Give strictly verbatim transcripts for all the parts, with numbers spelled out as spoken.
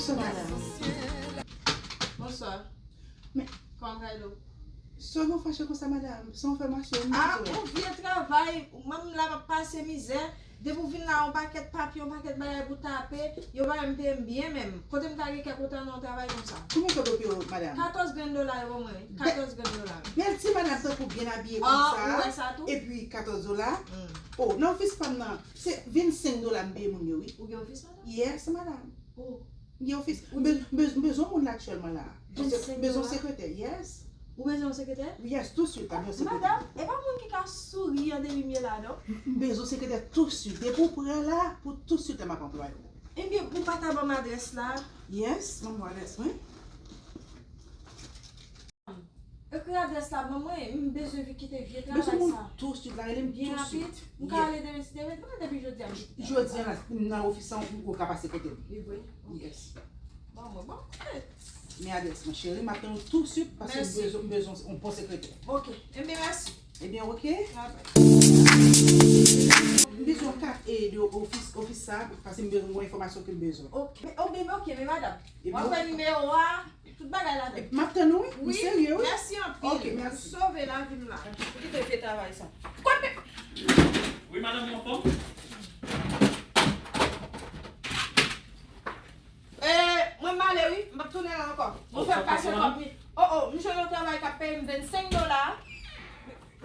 Bonswa, madanm. Bonswa. Men, kòman travay la? Sa w fache konsa, madanm? Sa w fè mache? Ah, yon vye travay. Manm la m ap pase mizè. Depi w vin la, yon pakèt papye, yon pakèt bagay pou tape. Yo pa menm peye m byen menm. Kote m ta gen kè kontan nan yon travay konsa? Konbyen kòb yo peye w, madanm? Katòz grenn dola yo ban mwen, wi. Katòz grenn dola. Bèl ti madanm tankou byen abiye konsa. Ah, ou wè sa tou? Epi katòz dola. Oh, nan ofis pa m nan, se vennsenk dola m peye moun yo, wi. Ou gen ofis, madanm? Yes, madanm. Oh. M gen ofis. M be- m bez- m bezwen moun la aktyèlman la. M bezwen sekretè, yes. Ou bezwen yon sekretè? Yes, touswit, la, m bezwen sekretè. Madanm, e pa moun ki ka souri an depi m ye la, non? M bezwen sekretè touswit. Depi w prè la, pou touswit la, m ap anplwaye w. Ebyen, ou pa ta ban m adrès la? Yes, ban m adrès mwen. Ekri adrès la ban mwen, m bezwen vin kite vye travay sa. Bezwen moun touswit la, rele m touswit. Byen rapid. M ka ale demen si Dye vle, depi jodi a m kite travay. Jodi a la, nan ofis la, ou, ou ka pase kote m. Li vre? Yes. Ban mwen, ban mwen. Men adrès mwen, cheri, m ap tann ou touswit, paske m bezwen, m bezwen yon bon sekretè. Ok, enben mèsi. Ebyen, ok. Bye bye. M bezwen yon kat e de ofis, ofis sa, paske m bezwen yon enfòmasyon ke m bezwen. Ok, men, oh, men, ok, men madanm. W ap fè nimewo a. Tout bagay ladan. M ap tann ou, wi. M serye, wi. Mèsi anpil. Ok, mèsi. Ou sove lavi m la. Ou kite vye travay sa. Kote? Wi, madanm, ou anfòm? Eh, mwen m ale, wi. M p ap tounen la ankò. Mwen fè pase kòb mi. Oh, oh, m jwenn yon travay k ap peye m vennsenk dola.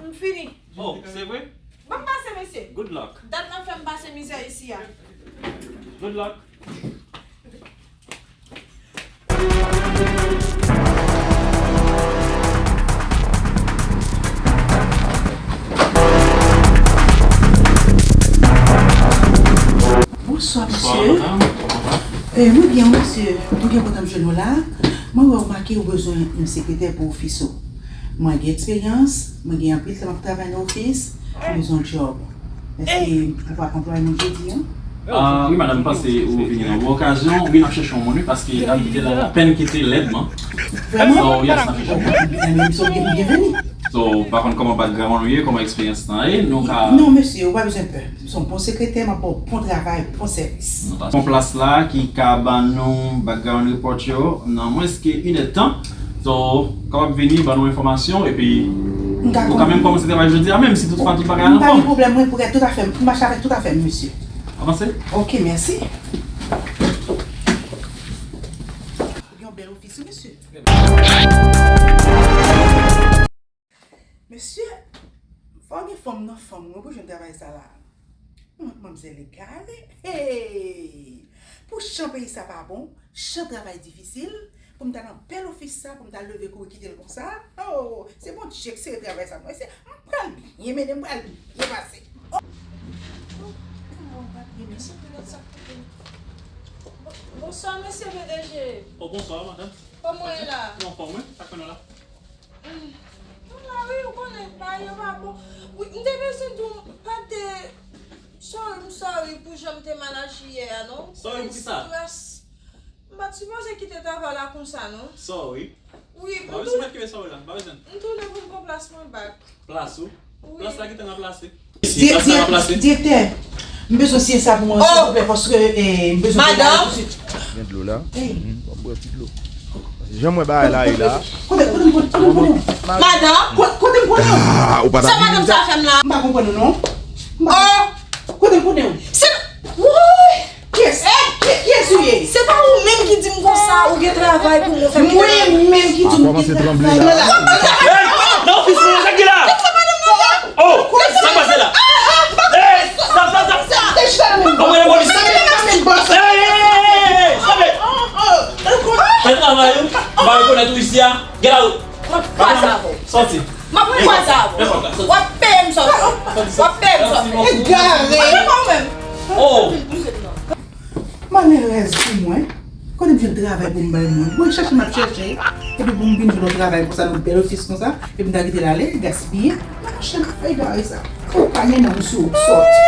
M fini. Oh, se vre? Ban m pase, mesye. Good luck. Dat n ap fè m pase mizè isi a. Good luck. Bonswa, mesye. Bonswa, madanm. Eh, mwen byen, mesye. Mwen byen kontan m jwenn ou la. Mwen wè ou make ou bezwen yon sekretè pou ofis ou. Mwen gen eksperyans, mwen gen anpil tan m ap travay nan ofis, mwen bezwen yon djòb. Èske ou pa ka anplwaye mwen jodi a? Ah, wi, madanm, m panse ou vini nan bon okazyon. Wi, n ap chèche yon moun, wi, paske n ap kite la, n ap pèn kite lèdman. Vrèman? So, yes, n ap chèche yon moun. Ebyen, misye, byen, byenveni. So, m pa konn kòman background ou ye, kòman eksperyans lan ye, nou ka... Non, mesye, ou pa bezwen pè. M se yon bon sekretè, m ap ba w bon travay, bon sèvis. Bon plas la ki ka ban nou background report yo nan mwens ke inèdtan. So, ou kapab vini ban nou enfòmasyon epi ou ka menm kòmanse travay jodi a, menm si toutfwa tout bagay anfòm. M pa gen pwoblèm, mwen prè toutafè, m mache avèk toutafè, mesye. Avanse. Ok, mèsi. Ou gen yon bèl ofis, wi, mesye. Mesye, fò gen fanm nan fanm mwen pou jwenn travay sa la. Hum, manmzèl egare. Hey! Pou chan peyi sa pa bon, chan travay difisil, pou m ta nan bèl ofis sa, pou m ta leve kouri kite l konsa. Oh, se Bondye k sere travay sa mwen. Se, m pral byen mennen, m pral byen pase. Oh! Bonswa, mesye P D G. Oh, bonswa, madanm. Kòman w ye la? Mwen anfòm, wi. Sa k fè nou la? M la wi, ou konnen, bagay yo pa bon. Wi, m te bezwen di w, m pa te, sorry, m sorry pou jan m te mal aji yè a, non. Sorry pou kisa? Strès. M pa t sipoze kite travay la konsa, non. Sorry. Wi, m tounen. M pa bezwen mèt kenbe sorry la, m pa bezwen. M tounen pou m pran plas mwen back. Plas ou? Wi. Plas la gentan ranplase. Di-, di-, direktè, m bezwen siyen sa pou mwen, silvouplè, paske, eh, m bezwen travay tousuit. Gen dlo la? Wi. Mhm. Bon, bwè ti dlo. Jan m wè bagay la ye la. Kote, kote, kote, kote, kote? Madanm? Kote, kote m konnen w? Ah, ou pa ta... Sa madanm sa fè m la? M pa konprann ou non. M pa... Oh! Kote m konnen w? Se, woy! Kiyès? Kiyès ou ye? Se pa ou menm ki di m konsa, ou gen travay pou mwen fè. Mwen menm ki di w gen travay la. Hey! Nan ofis mwen, sa ki la? Oh! Sa k pase la? Hey! Stop, stop, stop! Anvoye lapolis! Hey, hey, hey, hey! Stop it! Fè travay ou, m pa rekonèt ou isi a. Get out! M ap kwaze avè w. Sòti. M ap kwaze avè w. W ap peye m sòti. W ap peye m sòti. Egare! Mwen pa w menm. Oh! Malerèz pou mwen. Kote m jwenn travay pou m bay moun? Mwen chèche, m ap chèche. Epi pou m vin jwenn yon travay konsa, nan bèl ofis konsa, epi m ta kite l ale, gaspiye. Monchè, egare sa. Ou pa gen nanm sou ou, sòti.